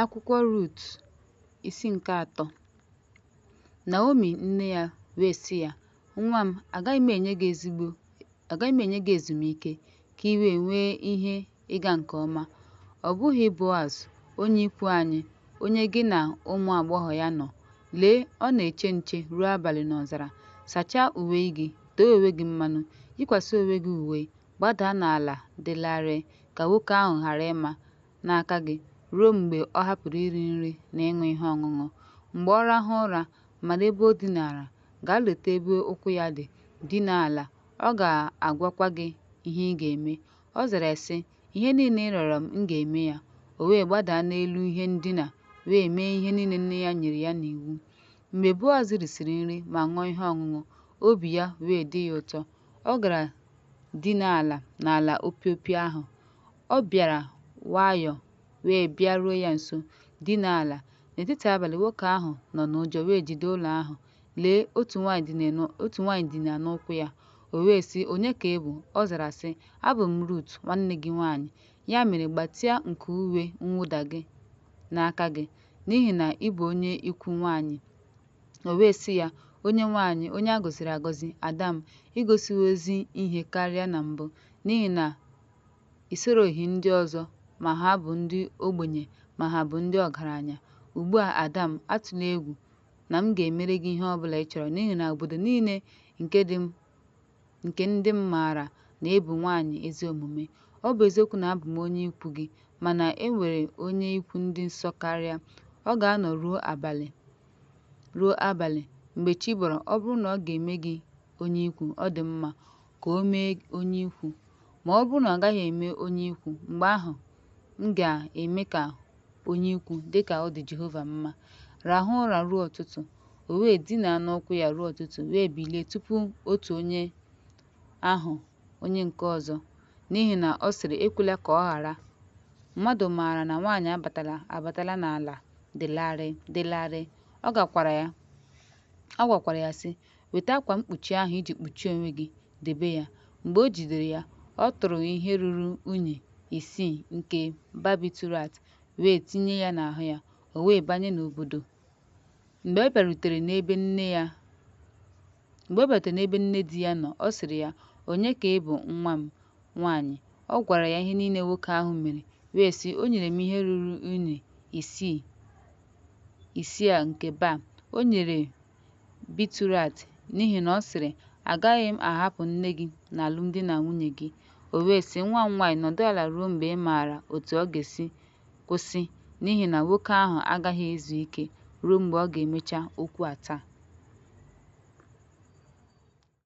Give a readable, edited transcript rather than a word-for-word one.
Akwụkwọ Rut, isi nke atọ. Naomi nne ya wee sị ya, Nwa m, agaghị m enye gị ezumike, ka i wee nwee ihe ịga nke ọma, ọ bụghị Boaz, onye ikwu anyị, onye gị na ụmụ agbọghọ ya nọ? Lee, ọ na-eche nche ruo abalị n'ọzara. Sachaa uwe gị, tee onwe gị mmanụ, yikwasị onwe gị uwe, gbadaa n'ala dị larịị, ka nwoke ahụ ghara ịma n'aka gị ruo mgbe ọ hapụrụ iri nri na ịṅụ ihe ọṅụṅụ. Mgbe ọ rahụ ụra, mara ebe o dinara, gaa leta ebe ụkwụ ya dị, dinaa ala, ọ ga-agwakwa gị ihe ị ga-eme. Ọ zara ya, sị, Ihe niile ị rịọrọ m, m ga-eme ya. O wee gbadaa n'elu ihe ndina wee mee ihe niile nne ya nyere ya n'iwu. Mgbe Boaz risịrị nri ma ṅụọ ihe ọṅụṅụ, obi ya wee dị ya ụtọ. Ọ gara dinaa ala n'ala opiopio ahụ. Ọ bịara nwayọọ wee bịaruo ya nso, dinaa ala. N'etiti abalị, nwoke ahụ nọ n'ụjọ wee jide ụlọ ahụ. Lee, otu nwaanyị dina n'ụkwụ ya. O wee sị, Onye ka ị bụ? Ọ zara, sị, Abụ m Rut, nwanne gị nwaanyị. Ya mere, gbatịa nku uwe mwụda gị n'aka gị, n'ihi na ị bụ onye ikwu nwaanyị. O wee sị ya, Onyenwe anyị, onye a gọziri agọzi, ada m, i gosiwo ezi ihe karịa na mbụ, n'ihi na i soroghị ndị ọzọ, ma ha bụ ndị ogbenye ma ha bụ ndị ọgaranya. Ugbu a, ada m, atụla egwu na m ga-emere gị ihe ọ bụla ị chọrọ, n'ihi na obodo niile nke ndị m maara na ị bụ nwaanyị ezi omume. Ọ bụ eziokwu na abụ m onye ikwu gị, mana e nwere onye ikwu dị nso karịa. Ọ ga-anọ ruo abalị. Mgbe chi bọrọ, ọ bụrụ na ọ ga-eme gị onye ikwu, ọ dị mma, ka o mee onye ikwu. Ma ọ bụrụ na ọ gaghị eme onye ikwu, mgbe ahụ m ga-eme ka onye ikwu dị ka ọ dị Jehova mma. Rahụ ụra ruo ụtụtụ. O wee dinaa n'ụkwụ ya ruo ụtụtụ, wee bilie tupu otu onye ahụ onye nke ọzọ, n'ihi na ọ sịrị, Ekwela ka ọ ghara mmadụ maara na nwaanyị abatala n'ala dị larịị. Ọ gwakwara ya, sị, Weta akwa mkpuchi ahụ i ji kpuchie onwe gị, debe ya. Mgbe o jidere ya, ọ tụrụ ihe ruru unyi isii nke barbitourate wee tinye ya n'ahụ ya, o wee banye n'obodo. Mgbe ọ bịarutere n'ebe nne di ya nọ, ọ sịrị ya, Onye ka ị bụ nwa m nwaanyị? Ọ gwara ya ihe niile nwoke ahụ mere, wee sị, O nyere m ihe ruru unyi isii nke O nyere barbitourate, n'ihi na ọ sịrị, Agaghị m ahapụ nne gị na alụmdi na nwunye gị. O wee sị, Nwa m nwaanyị, nọdụ ala ruo mgbe ị maara otu ọ ga-esi kwụsị, n'ihi na nwoke ahụ agaghị ezu ike ruo mgbe ọ ga-emecha okwu a taa.